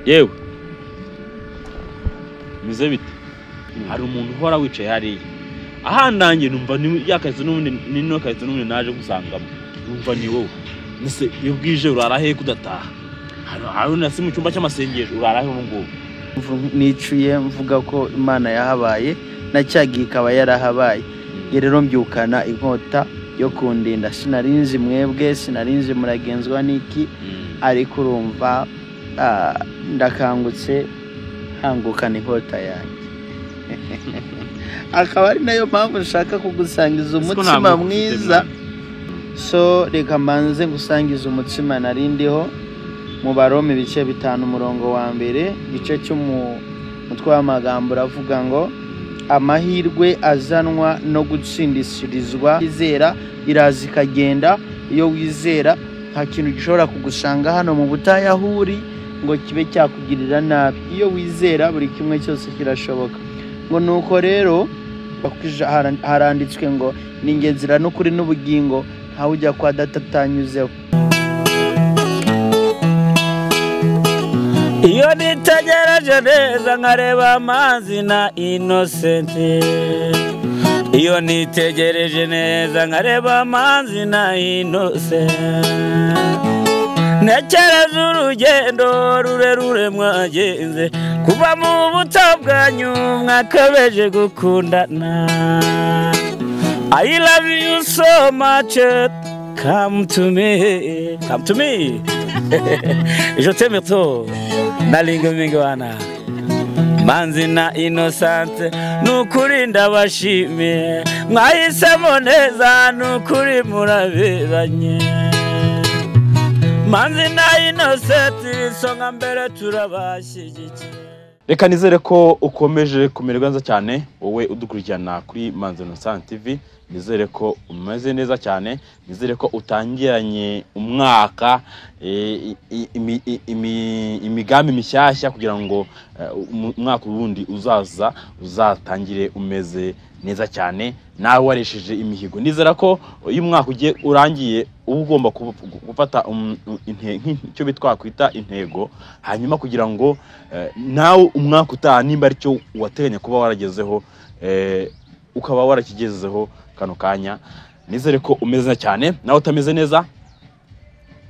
Yewe meze bite? Hari umuntu uhora wicaye hariya ahandangiye, numva yakahise n'ubundi nino kahise n'ubundi naje gusangamo, numva ni wowe. Nese iyo bwije urara hehe kudataha? Hano nasi mu cyumba cy'amasengesho urara hehe ubu ngubu? Nicuye mvuga ko Imana yahabaye na cyagiye ikaba yarahabaye. Rero mbyukana inkota yo kundinda, sinarinzi mwebwe, sinarinzi muragenzwa n'iki, ariko urumva ndakangutse nkangukana inkota yanjye. Akaba ari nayo mpamvu nshaka kugusangiza umutsima mwiza. So reka mbanze ngusangiza umutsima narindiho mu Baroma ibice 5 umurongo wa mbere, igice cy'umutwe w'amagambo uravuga ngo amahirwe azanwa no gutsindishirizwa. Izera iraza ikagenda, iyo wizera nta kintu gishobora kugusanga hano mu butayahuri ngo kibe cyakugirira nabi. Iyo wizera buri kimwe cyose kirashoboka. Ngo nuko rero haranditswe ngo ni ngenzira n'ukuri n'ubugingo, ntawe ujya kwa data atanyuzeho. Iyo nitegereje neza nkareba amazi na Innocent, iyo nitegereje neza nkareba amazi na Innocent, ntekereza urugendo rurerure mwagenze kuva mu buto bwanyu mwakabeje gukundana. I love you so much, come to me, come to me. Je t'aime trop, nalinga mingwana Manzi na Innocent, nukuri ndabashimiye, mwahisemo neza nukuri muraberanye. Manzi na Innocent isonga mbere turabashyigikiye. Reka nizere ko ukomeje kumererwa neza cyane, wowe udukurikirana kuri Manzi Innocent TV. Nizere ko umeze neza cyane, nizere ko utangiranye umwaka imigambi mishyashya kugira ngo umwaka ubundi uzaza uzatangire umeze neza cyane, nawe waresheje imihigo. Nizera ko iyo umwaka ugiye urangiye uba ugomba gufata icyo bitwa kwita intego, hanyuma kugira ngo nawe umwaka utaha nimba aricyo wateganya kuba waragezeho ukaba warakigezeho kano kanya. Nizere ko umeze cyane, nawe utameze neza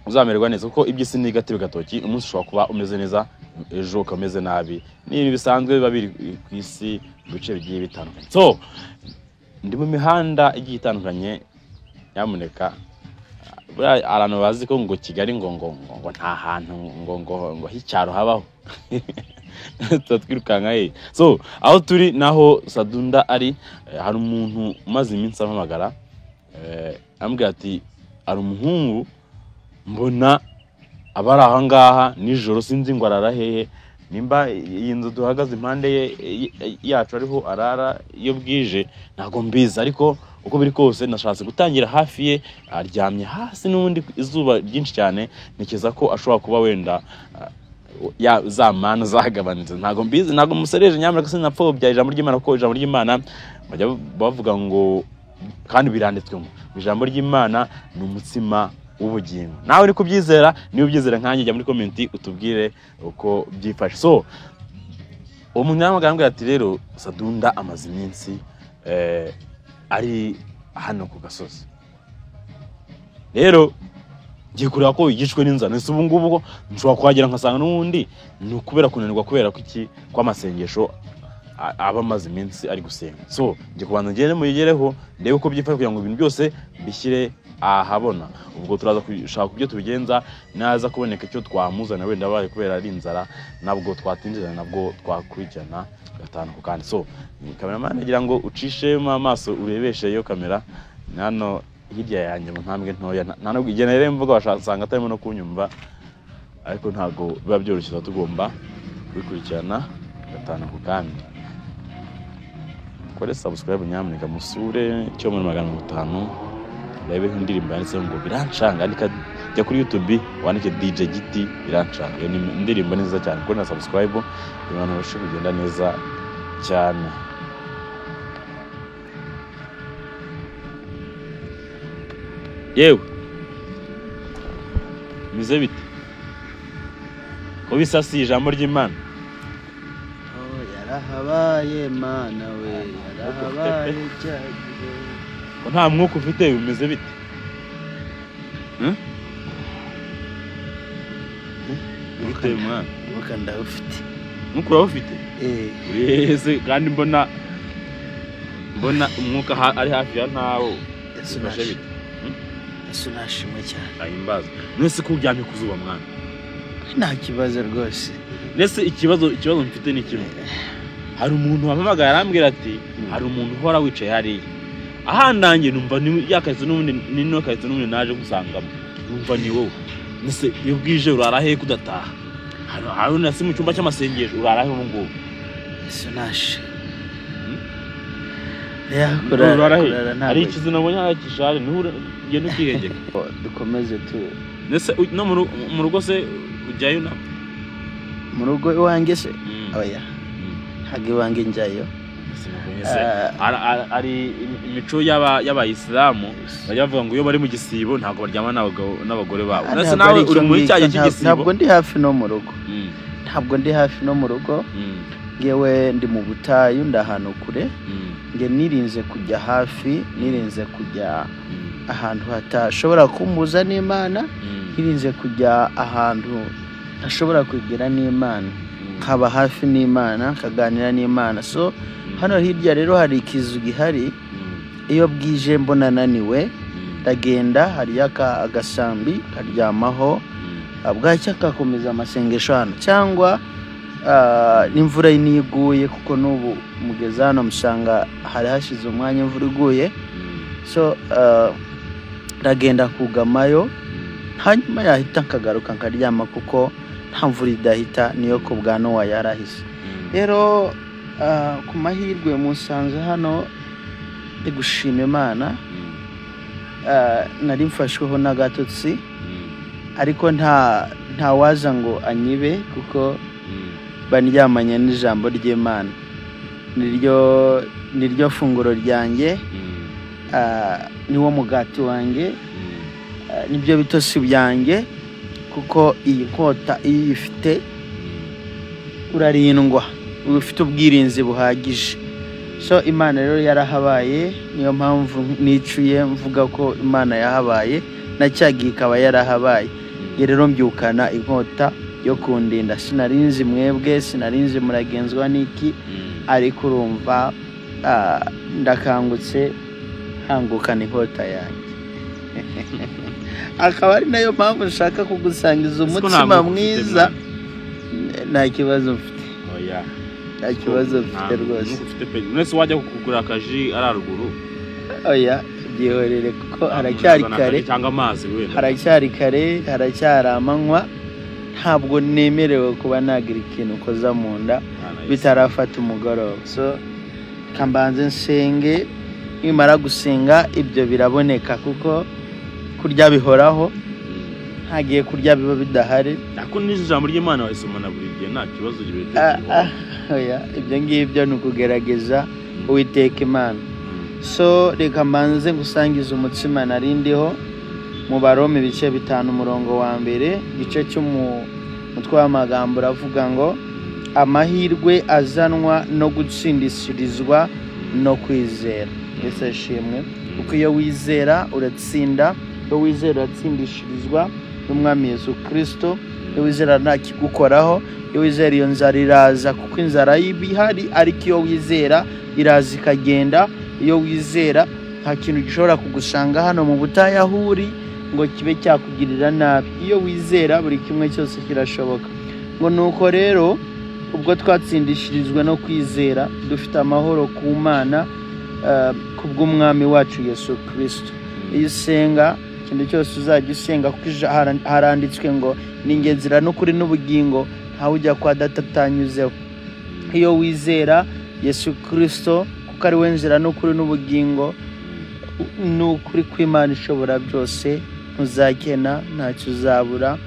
uzamererwa neza, kuko iby'isi ni gatebe gatoki. Umunsi ushobora kuba umeze neza, ejo ukameze nabi. Ni ibintu bisanzwe biba biri ku isi mu bice bigiye bitandukanye. So ndi mu mihanda igiye itandukanye, nyamuneka abantu bazi ko ngo Kigali ngo ngo ngo nta hantu ngo ngo ngo h'icyaro habaho turatwirukanka he. So aho turi naho Sadunda ari, hari umuntu umaze iminsi ampamagara, ambwira ati ari umuhungu mbona abari aha ngaha nijoro, sinzi ngo arara hehe, nimba iyi nzu duhagaze impande ye yacu ariho arara iyo bwije ntago mbizi, ariko uko biri kose nashatse gutangira hafi ye, aryamye hasi n'ubundi izuba ryinshi cyane, ntekereza ko ashobora kuba wenda ya za mana zagabanutse, ntago mbizi, ntago musereje nyamuneka sinapfobya ijambo ry'Imana, kuko ijambo ry'Imana bajya bavuga ngo kandi biranditswe ngo ijambo ry'Imana ni umutsima w'ubugingo. Nawe uri kubyizera, niba ubyizera nkanjye jya muri comment utubwire uko byifashe. So uwo muntu yaramubwira ati rero Sadunda amaze iminsi ari hano ku gasozi, rero ngiye kureba ko yishwe n'inzara. Ese ubu ngubu nshobora kuhagera nkasanga n'ubundi ni ukubera kunanirwa, kubera ko iki kw'amasengesho aba amaze iminsi ari gusenga. So ngiye kubanza ngende muyigereho ndebe uko byifashe kugira ngo ibintu byose bishyire ahabona. Ubwo turaza gushaka ibyo tubigenza, naza kuboneka icyo twamuzana wenda baye kubera ari inzara, nabwo twatinjirana nabwo twakurikirana gatanu ku kandi. So cameraman agira ngo ucishemo amaso urebeshe iyo kamera nano hirya yanjye mu ntambwe ntoya, nta nubwo igena rero mvuga wasanga atarimo no kunyumva, ariko ntago biba byoroshye, tugomba kubikurikirana gatanu ku kandi. Kore subscribe nyamuneka, musure cyo muri 500 urebe indirimbo yanditseho ngo birancanga, andika jya kuri YouTube wandike DJ Giti birancanga. Iyo ni indirimbo nziza cyane, kuri na subscribe ibintu bishobora kugenda neza cyane. Yewe meze bite? Ko bisasiye ijambo ry'Imana. Oh, yarahabaye Mana we, yarahabaye cyagihe. Ko nta mwuka ufite bimeze bite? Bite mwana? Mwuka ndawufite. Mwuka urawufite? Eh. Ese kandi mbona umwuka ari hafi ya ntawo. Yesu nashimwe cyane. Ahimbaza. Nese ko uryamye ku zuba mwana? Nta kibazo rwose. Nese ikibazo mfite ni kimwe. Hari umuntu wampamagaye arambwira ati hari umuntu uhora wicaye hariya. Ahandangiye numva ni yakahise n'ubundi nino kahise n'ubundi naje gusangamo. Numva ni wowe. Nese iyo bwije urara he kudataha? Hari nasi mu cyumba cy'amasengesho urara he ubu ngubu? Yesu nashimwe. Urara he? Hari ikizu nabonye hakishari niho ugenda ukihengeka. Dukomeze tu. Nese no mu rugo se ujyayo na? Mu rugo iwanjye se? Oya. Ntabwo iwanjye njyayo. Ari imico y'abayisilamu bajya bavuga ngo iyo bari mu gisibo ntabwo baryama n'abagore babo. Nese nawe uri muri cyagihe cy'igisibo? Ntabwo ndi hafi no mu rugo. Ntabwo ndi hafi no mu rugo. Ngewe ndi mu butayu ndahantu kure. Nge nirinze kujya hafi, nirinze kujya ahantu hatashobora kumbuza n'Imana, nirinze kujya ahantu ntashobora kugera n'Imana, nkaba hafi n'Imana, nkaganira n'Imana. So hano hirya rero hari ikizu gihari, iyo bwije mbona naniwe ndagenda hariya agasambi karyamaho, bwacya kakomeza amasengesho hano, cyangwa n'imvura niguye, kuko n'ubu mugeze hano musanga hari hashize umwanya imvura iguye. So ndagenda kugamayo, hanyuma yahita nkagaruka nkaryama, kuko nta mvura idahita, niyo ku bwa Nowa yarahise. Rero ku mahirwe musanze hano ndi gushima Imana. Nari mfashweho n'agatotsi, ariko nta waza ngo anyibe, kuko bandyamanye n'ijambo ry'Imana. Niryo funguro ryanjye, niwo mugati wanjye, nibyo bitosi byanjye, kuko iyi nkota iyo uyifite urarindwa, ufite ubwirinzi buhagije. So Imana rero yarahabaye, niyo mpamvu nicuye mvuga ko Imana yahabaye, na cyagihe ikaba yarahabaye. Rero mbyukana inkota yo kundinda. Sinarinzi mwebwe, sinarinzi muragenzwa n'iki, ariko urumva ndakangutse hangukana inkota yanjye. Akaba ari nayo mpamvu nshaka kugusangiza umutsima mwiza. Nta kibazo mfite. Nta kibazo mfite rwose. Mwese wajya kugura akaji ari haruguru? Oya, byihorere kuko haracyari kare. Cyangwa amazi wenda. Haracyari kare, haracyari amanywa. Ntabwo nemerewe kuba nagira ikintu koza mu nda bitarafata umugoroba. So kambanze nsenge, nimara gusenga ibyo biraboneka, kuko kurya bihoraho, ntagiye kurya biba bidahari. Ariko n'ijambo ry'Imana warisomana buri gihe nta kibazo gibe. Oya, ibyo ngibyo ni ukugerageza Uwiteka Imana. So reka mbanze ngusangize umutsima narindiho mu Baroma ibice 5 umurongo wa 1, igice cy'umutwe w'amagambo uravuga ngo amahirwe azanwa no gutsindishirizwa no kwizera. Yesu ashimwe, kuko iyo wizera uratsinda, iyo wizera uratsindishirizwa n'Umwami Yesu Kristo, iyo wizera nta kigukoraho, iyo wizera iyo nzara iraza, kuko inzara ibihari, ariko iyo wizera iraza ikagenda. Iyo wizera nta kintu gishobora kugusanga hano mu butayu aho uri ngo kibe cyakugirira nabi. Iyo wizera buri kimwe cyose kirashoboka. Ngo nuko rero ubwo twatsindishirizwe no kwizera, dufite amahoro ku Mana kubw'Umwami wacu Yesu Kristo. Iyo usenga ikintu cyose uzajya usenga, kuko haranditswe ngo ni inzira n'ukuri n'ubugingo, ntawe ujya kwa Data atanyuzeho. Iyo wizera Yesu Kristo kuko ari we nzira n'ukuri n'ubugingo, n'ukuri kw'Imana ishobora byose, ntuzakena, ntacyo uzabura.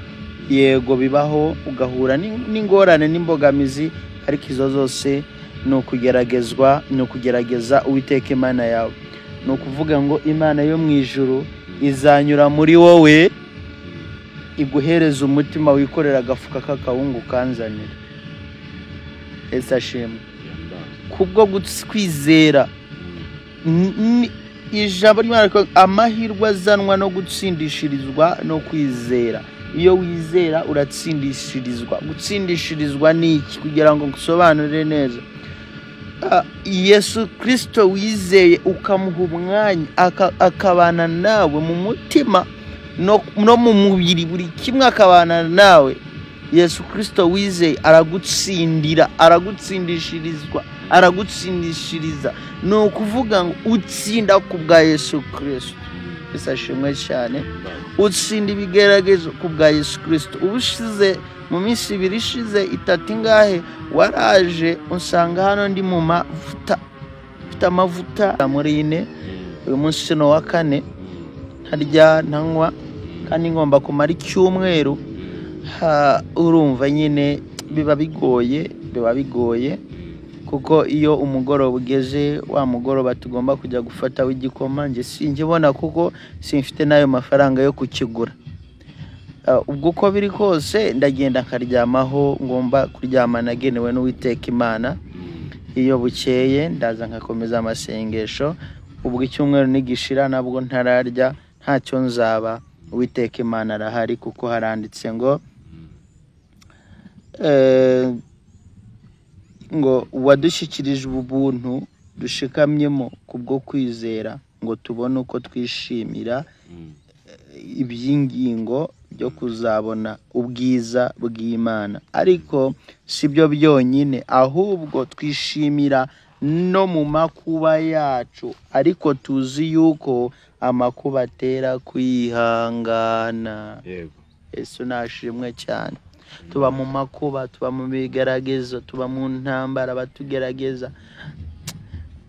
Yego bibaho ugahura n'ingorane n'imbogamizi, ariko izo zose ni ukugeragezwa, ni ukugerageza Uwiteka Imana yawe. Ni ukuvuga ngo Imana yo mu ijuru izanyura muri wowe iguhereza umutima wikorera agafuka k'akawungu kanzanira. Yesu ashimwe. Kubwo kwizera ijambo ry'Imana, amahirwe azanwa no gutsindishirizwa no kwizera. Iyo wizera uratsindishirizwa. Gutsindishirizwa ni iki? Kugira ngo ngusobanurire neza, Yesu Kristo wizeye ukamuha umwanya akabana nawe mu mutima no mu mubiri, buri kimwe akabana nawe. Yesu Kristo wizeye aragutsindira, aragutsindishirizwa, aragutsindishiriza. Ni ukuvuga ngo utsinda ku bwa Yesu Kristo. Yesu ashimwe cyane. Utsinda ibigeragezo ku bwa Yesu Kristo. Ubushize mu minsi ibiri ishize, itatu ingahe, waraje unsanga hano ndi mu mavuta, mfite amavuta muri ine. Uyu munsi ni uwa kane ntarya ntanywa, kandi ngomba kumara icyumweru. Urumva nyine biba bigoye, biba bigoye, kuko iyo umugoroba ugeze, wa mugoroba tugomba kujya gufata w'igikoma, njye sinkibona kuko simfite n'ayo mafaranga yo kukigura. Ubwo uko biri kose ndagenda nkaryamaho ngomba kuryama nagenewe n'Uwiteka Imana. Iyo bukeye ndaza nkakomeza amasengesho. Ubwo icyumweru nigishira nabwo ntararya, ntacyo nzaba. Uwiteka Imana arahari, kuko haranditse ngo ngo wadushyikirije ubu buntu dushikamyemo kubwo kwizera, ngo tubone uko twishimira iby'ingingo byo kuzabona ubwiza bw'Imana. Ariko si byo byonyine, ahubwo twishimira no mu makuba yacu, ariko tuzi yuko amakuba atera kwihangana. Yego. Yesu nashimwe cyane. Tuba mu makuba, tuba mu bigeragezo, tuba mu ntambara batugerageza.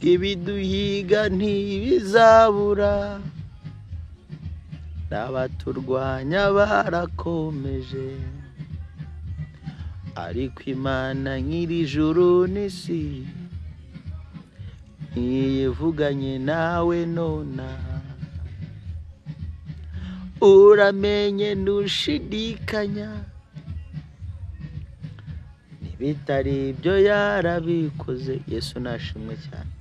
Ibiduhiga ntibizabura, n'abaturwanya barakomeje, ariko Imana nyir'ijuru n'isi ntiyivuganye nawe nona. Uramenye ntushidikanya, bitari ibyo yarabikoze. Yesu nashimwe cyane.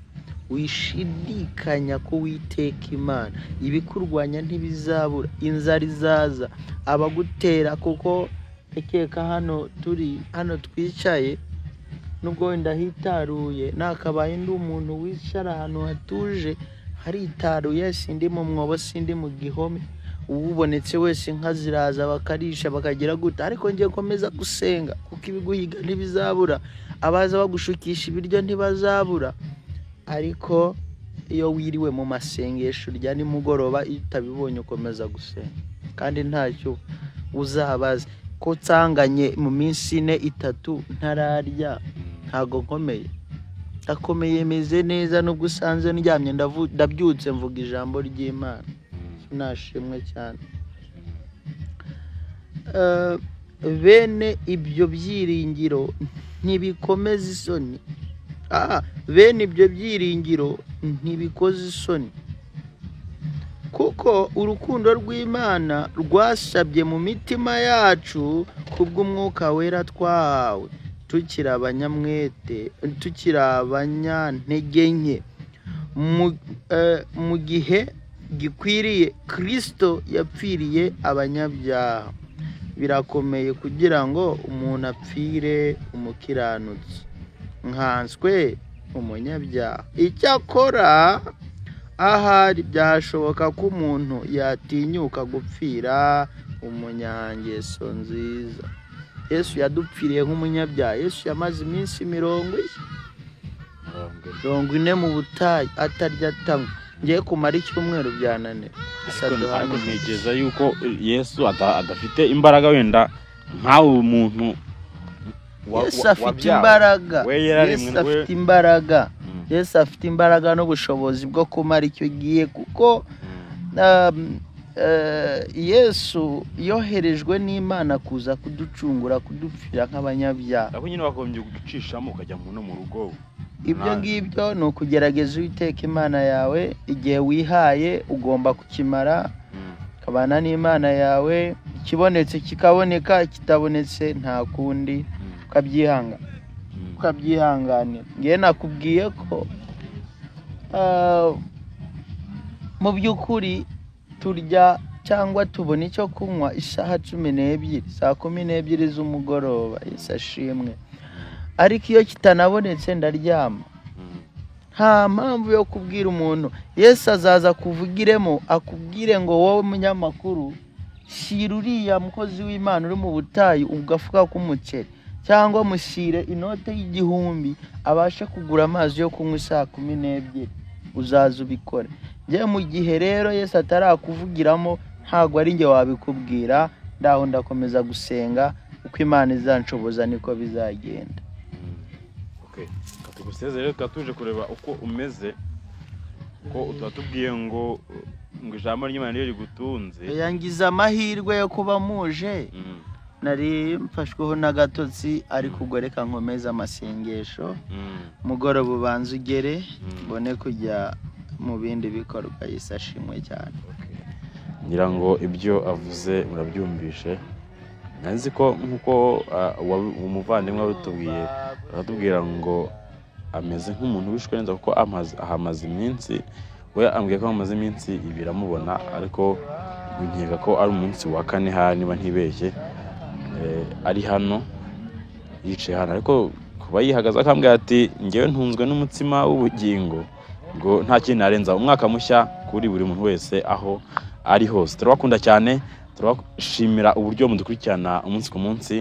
Wishidikanya ko Uwiteka Imana, ibikurwanya ntibizabura, inzara izaza, abagutera, kuko ndakeka hano turi, hano twicaye, nubwo wenda hitaruye, nakabaye ndi umuntu wicara ahantu hatuje, haritaruye, sindi mu mwobo, sindi mu gihome, uwubonetse wese inka ziraza bakarisha bakagira gute, ariko ngiye komeza gusenga, kuko ibiguhiga ntibizabura, abaza bagushukisha ibiryo ntibazabura. Ariko iyo wiriwe mu masengesho rya nimugoroba, iyo utabibonye ukomeza gusenga, kandi ntacyo uzabaza. Ko nsanganye mu minsi ine itatu ntararya, ntago nkomeye, ndakomeye, meze neza, nubwo usanze ndyamye ndabyutse mvuga ijambo ry'Imana. Nashimwe cyane. Bene ibyo byiringiro ntibikomeza isoni. Bene ibyo byiringiro ntibikoza isoni, kuko urukundo rw'Imana rwasabye mu mitima yacu kubw'Umwuka Wera twahawe tukiri abanyamwete, tukiri abanyantege nke. Mu gihe gikwiriye Kristo yapfiriye abanyabyaha. Birakomeye kugira ngo umuntu apfire umukiranutsi, nkanswe umunyabyaha. Icyakora ahari byashoboka ko umuntu yatinyuka gupfira umunyangeso nziza. Yesu yadupfiriye nk'umunyabyaha. Yesu yamaze iminsi 40 mu butayu atarya atanywa. Ngiye kumara icyumweru byananira. Ariko ntekereza yuko Yesu adafite imbaraga wenda nkawe umuntu. Yesu afite imbaraga. Yesu afite imbaraga. Yesu afite imbaraga n'ubushobozi bwo kumara icyo gihe, kuko Yesu yoherejwe n'Imana kuza kuducungura, kudupfira nk'abanyabyaha. Aho nyine bagombye gucishamo ukajya no mu rugo. Ibyo ngibyo ni ukugerageza Uwiteka Imana yawe. Igihe wihaye ugomba kukimara, ukabana n'Imana yawe. Ikibonetse kikaboneka, kitabonetse nta kundi, ukabyihanganira. Ngewe nakubwiye ko mu by'ukuri turya cyangwa tubona icyo kunywa isaha 12, saa 12 z'umugoroba. Yesu ashimwe. Ariko iyo kitanabonetse ndaryama. Nta mpamvu yo kubwira umuntu. Yesu azaza kuvugiremo akubwire ngo wowe munyamakuru, shyira uriya mukozi w'Imana uri mu butayu ugafuka k'umuceri, cyangwa mushyire inote y'1000 abashe kugura amazi yo kunywa saa 12, uzaza ubikore. Njye mu gihe rero Yesu atarakuvugiramo ntabwo ari njye wabikubwira. Ndaho ndakomeza gusenga, uko Imana izanshoboza niko bizagenda. Okay. Tugusezere rero, tuje kureba uko umeze, ko utatubwiye ngo ijambo ry'Imana niyo rigutunze. Yangize amahirwe yo kuba muje, nari mfashweho n'agatotsi, ariko ubwo reka nkomeze amasengesho, mugoroba ubanza ugere mbone kujya mu bindi bikorwa. Yesu ashimwe cyane. Ngira ngo ibyo avuze murabyumvishe. Nzi ko nkuko umuvandimwe wabitubwiye, aratubwira ngo ameze nk'umuntu wishwe neza, kuko ahamaze iminsi. We ambwiye ko amaze iminsi ibiri amubona, ariko nkeka ko ari umunsi wa 4 hari niba ntibeshye, ari hano yicaye hano. Ariko kuba yihagaze akambwira ati ngewe ntunzwe n'umutsima w'ubugingo, ngo nta kintu narenza. Umwaka mushya kuri buri muntu wese aho ari hose. Turabakunda cyane, turabashimira uburyo mudukurikirana umunsi ku munsi.